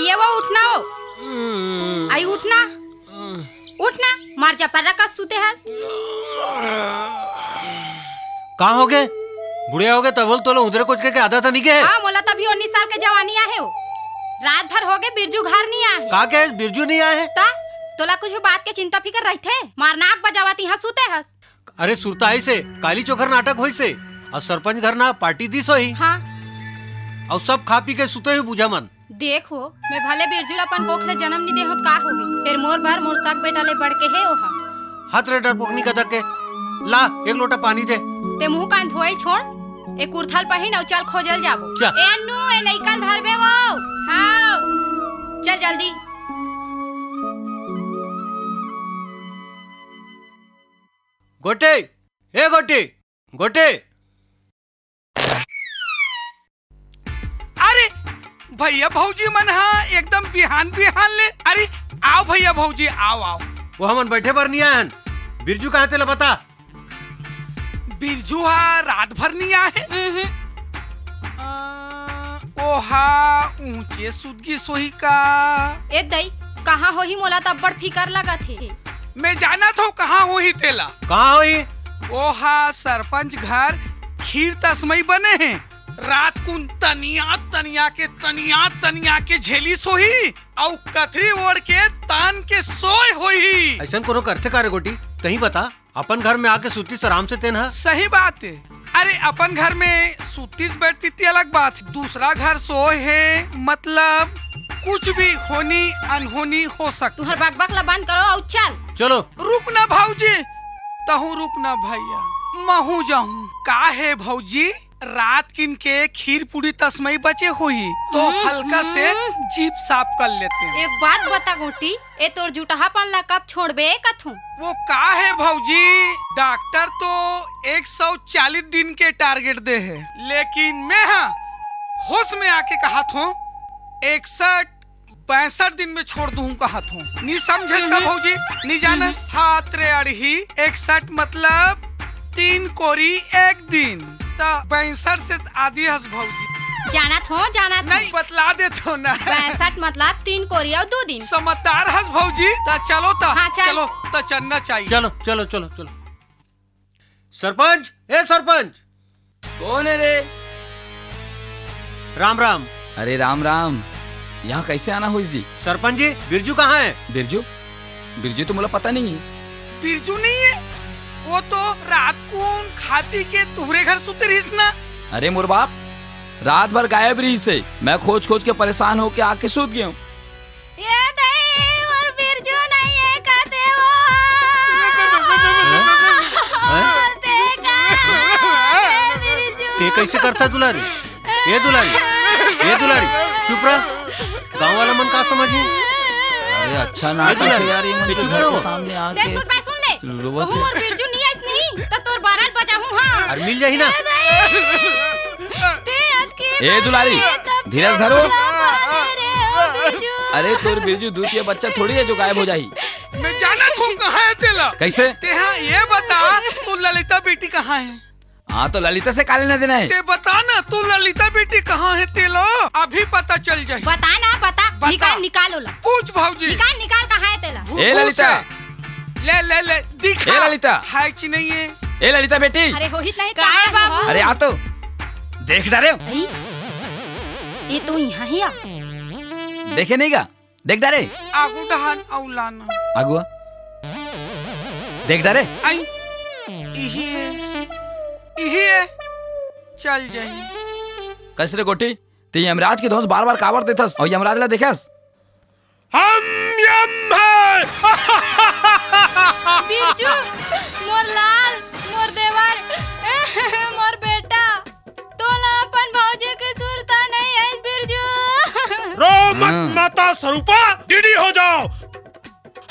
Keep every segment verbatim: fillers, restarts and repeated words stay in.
ये वो उठना हो। हम्म। आई उठना। हम्म। उठना, मार जा पर्रा का सुते हस। का होगे? बुढ़िया होगे तभो ले तोला उंदरे कोचके के आदत नइ गे हे? हाँ, मोला तभी उन्नीस साल के जवानी आहे हो। रात भर होगे बिरजू घर नइ आहे। का के बिरजू नइ आहे? त तोला कुछ बात के चिंता फिकर रहिथे? मार नाक बजावत इहाँ सुते हस। अरे सुरता अइसे, काली चोखर नाटक होइसे, अउ सरपंच घर ना पार्टी दिस होही। हाँ। अउ सब खा पी के सुते होही बूझा मन। देखो, मैं भले बिरजू ला अपन कोख ले जनम नइ दे हों त का होगे, फेर मोर बर मोर सग बेटा ले बढ़ के हे ओहा। हत रे डरपोकनी कदक के, ला एक लोटा पानी दे। ते मुंह कान धोई छोड़, ए कुर्थल पहिन अउ चल खोजल जाबो। चल। ए अन्नू, ए लइका ल धरबे वो। हाँ, चल जल्दी। गोटे, ए गोटे, गोटे। अरे भैया भौजी मन हा एकदम बिहान बिहान ले। अरे आओ भैया भौजी, आओ आओ। वो हमन बैठे बर नइ आए हन। बिरजू कहाँ तेला बता। बिरजू हा रात भर नइ आहे। उहुं। अ, ओहा ऊंचे सुत गिस होही का? ए दई, कहाँ होही मोला त अब्बड़ फिकर लगत हे। मैं जानत हूँ कहाँ होही तेला। कहाँ होही? ओहा सरपंच घर खीर तसमई बने हे। रात कुन तनिया तनिया के, तनिया तनिया के झेलिस होही, अउ कथरी ओढ़ के तान के सोए होही। अइसन कोनो करथे का रे गोटी? तहीं बता, अपन घर में आके सुतिस आराम से तेन ह। सही बात हे। अरे अपन घर में सुतिस बैठतिस ते अलग बात, दूसरा घर सोए हे, मतलब कुछ भी होनी अनहोनी हो सकथे। तुहर बकबक ला बंद करो अउ चल। चलो। रुक ना भौजी, तहूँ रुक ना भैया, महूँ जाहूँ। का हे भौजी, रात किन के खीर पूड़ी तसमई बचे होही, तो हम्म, हल्का से हम्म। जीभ साफ कर लेते हैं। एक बात बता गोटी, ए तोर जुटहापन ला कब छोड़बे कथूं? वो का हे भौजी, डॉक्टर तो एक सौ चालीस दिन के टारगेट दे हे, लेकिन मैं हा होश में आके कहत हूँ, इकसठ पैंसठ दिन में छोड़ दूँ कहत हूँ। नी समझे का हम्म। भौजी, नी जाने। हम्म। हाथ रे अड़ही, इकसठ मतलब तीन कोरी एक दिन, त पैंसठ से आदि हस भौजी। जानत हो, जानत हो। नहीं, बतला देत हो ना। पैंसठ मतलब तीन कोरी अउ दू दिन। समझदार हस भौजी। त चलो त, हाँ, चल। चलो त चलना चाहिए। चलो, चलो, चलो, चलो। सरपंच, ए सरपंच। कौन है रे? राम राम। अरे राम राम, यहाँ कैसे आना होइस जी? सरपंच जी, बिरजू कहाँ है? बिरजू? बिरजू तो मोला पता नहीं है। बिरजू नहीं है? वो तो रात कुन खा पी के तुहरे घर सुते रहिस ना। अरे मोर बाप, रात भर गायब रहिस हे। मैं खोज खोज के परेशान होके आके सुत गया हूँ। ए दई, मोर बिरजू नहीं है कहते वो। हैं? देखा, ए बिरजू। ते कैसे करता दुलारी? ए दुलारी, ए दुलारी, चुप रह। गाँव वाला मन का समझही? अरे अच्छा ना, दुलारी, यार, ये मन ये के चुप घर रहो। के सामने आके। देख, सुन, बात सुन ले। रोवत कहूँ है। मोर बिरजू नहीं आइस नहीं, तो तोर बारह बजाहूँ, हाँ। अरे मिल जाही ना। ए दई। ते अतकी ए दुलारी, बात धीरज धरो। रे ओ बिरजू। अरे तोर बिरजू दूध के बच्चा थोड़ी है जो गायब हो जाही। मैं जानत हूँ कहाँ है तेला। कैसे? ते हाँ ये बता, तोर ललिता बेटी कहाँ है? हाँ तो ललिता से का लेना देना है? ते बता ना, तोर ललिता बेटी कहाँ है तेला? अभी पता चल जाही। बता ना, बता। बता। निकाल, निकाल ओला। पूछ भौजी। निकाल, निकाल कहाँ है तेला? भूखू ए ललिता। से। ले, ले, ले, दिखा। ए ललिता। है कि नहीं है? ए ललिता बेटी। अरे होही त नहीं, का है बाबू? अरे आ तो। देख डारे। भाई, ये तो यहाँ ही आ। देखे नहीं का? देख डारे। आगू डहन अउ लाना। आगू आ। देख डारे। आई। इही है। इही है। चल जाही। कस रे गोटी, ते यमराज के धौंस बार-बार काबर देथस? अउ यमराज ला देखस? हम यम है। बिरजू, मोर लाल, मोर देवर, मोर बेटा, तोला अपन भौजी के सुरता नहीं है, बिरजू। रो मत हाँ। माता स्वरूपा, डीडी हो जाओ।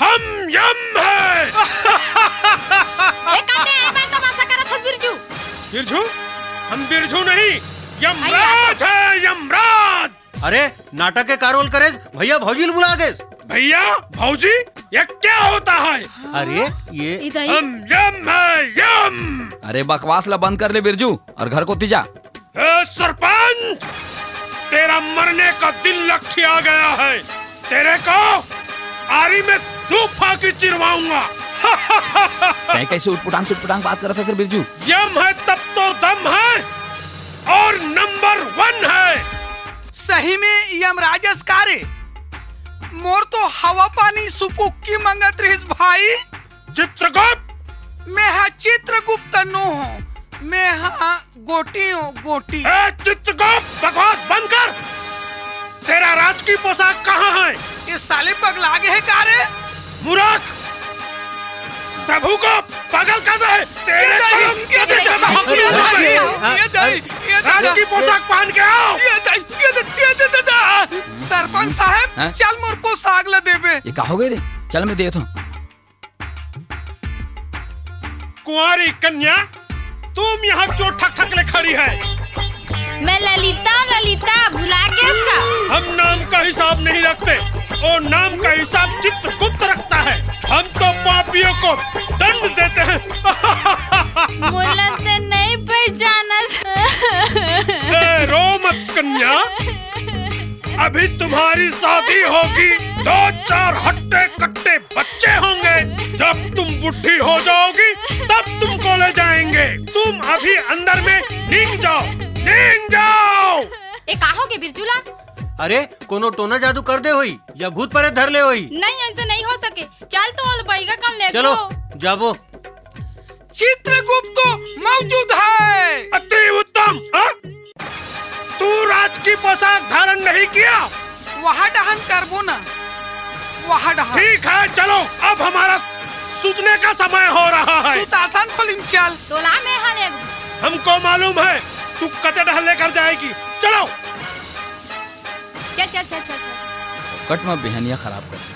हम यम है। ए, काते ए बात तमाशा करत हस, बिरजू? बिरजू? हम बिरजू नहीं, यमराज है, यमराज। अरे, नाटक के का रोल करेस? भैया भौजी ल बुला गेस। भैया, भौजी, ये क्या होता है? अरे, ये इधर ही। हम यम है, यम। अरे, बकवास ला बंद कर ले बिरजू, और घर कोती जा। ए, सरपंच, तेरा मरने का दिन लट्ठिया गया है। तेरे को आरी में दू फांकी चिरवाऊंगा। तैं कइसे उटपुटांग सुटपुटांग बात करत हस रे बिरजू? यम है तब तो दम है, और नंबर वन है। सही में यमराज अस का रे? मोर तो हवा पानी सुपुक्की मंगत रहिस भाई। चित्रगुप्त! मैं हा चित्रगुप्त नो हों, मैं हा गोटी हों, गोटी। ए चित्रगुप्त, बकवास बंद कर। तेरा राजकी पोशाक कहाँ है? ये साले पगला गे हे का रे? मूर्ख! प्रभु को पागल कर दे। तेरे को ये दाई, ये दाई, ये दाई, ये दाई। राजकी पोशाक पहन के आओ। ये दाई, ये दाई, ये दाई, दादा। सरपंच साहब, हैं? चल मोर पोशाक ला देबे। ये का हो गे रे? चल मैं देत हों। कुंवारी कन्या, तुम यहाँ क्यों ठक ठक ले खड़ी है? मैं ललिता, ललिता, भुला गेस का? हम नाम का हिसाब नहीं रखते, वो नाम का हिसाब चित्रगुप्त रखता है। हम तो पापियों को दंड देते हैं। मोला तैं नहीं पहचानस। ए, रो मत कन्या, अभी तुम्हारी शादी होगी, दो चार हट्टे कट्टे बच्चे होंगे। जब तुम बुढ़ी हो जाओगी, तब तुमको ले जाएंगे। तुम अभी अंदर में नींग जाओ, नींग जाओ। ए, का हो गे बिरजू ला? अरे, कोनो टोना जादू कर दे होई या भूत परेत धर ले होई? नहीं, ऐसे नहीं हो सके। चल तो ओला बइगा कन ले चलो, गो। जाबो। चित्रगुप्त तो मौजूद है। अति उत्तम। हाँ? तू राजकी पोशाक धारण नहीं किया? वहाँ डहन करबो ना, वहाँ डहन। ठीक है, चलो, अब हमारा सूतने का समय हो रहा है। सुतासन खोलिम चल। तोला मैं हा ले गो। हमको मालूम है तू कते डहन लेकर जाएगी। चलो। चल, चल, चल, चल, चल। कट में बिहनिया खराब कर दी।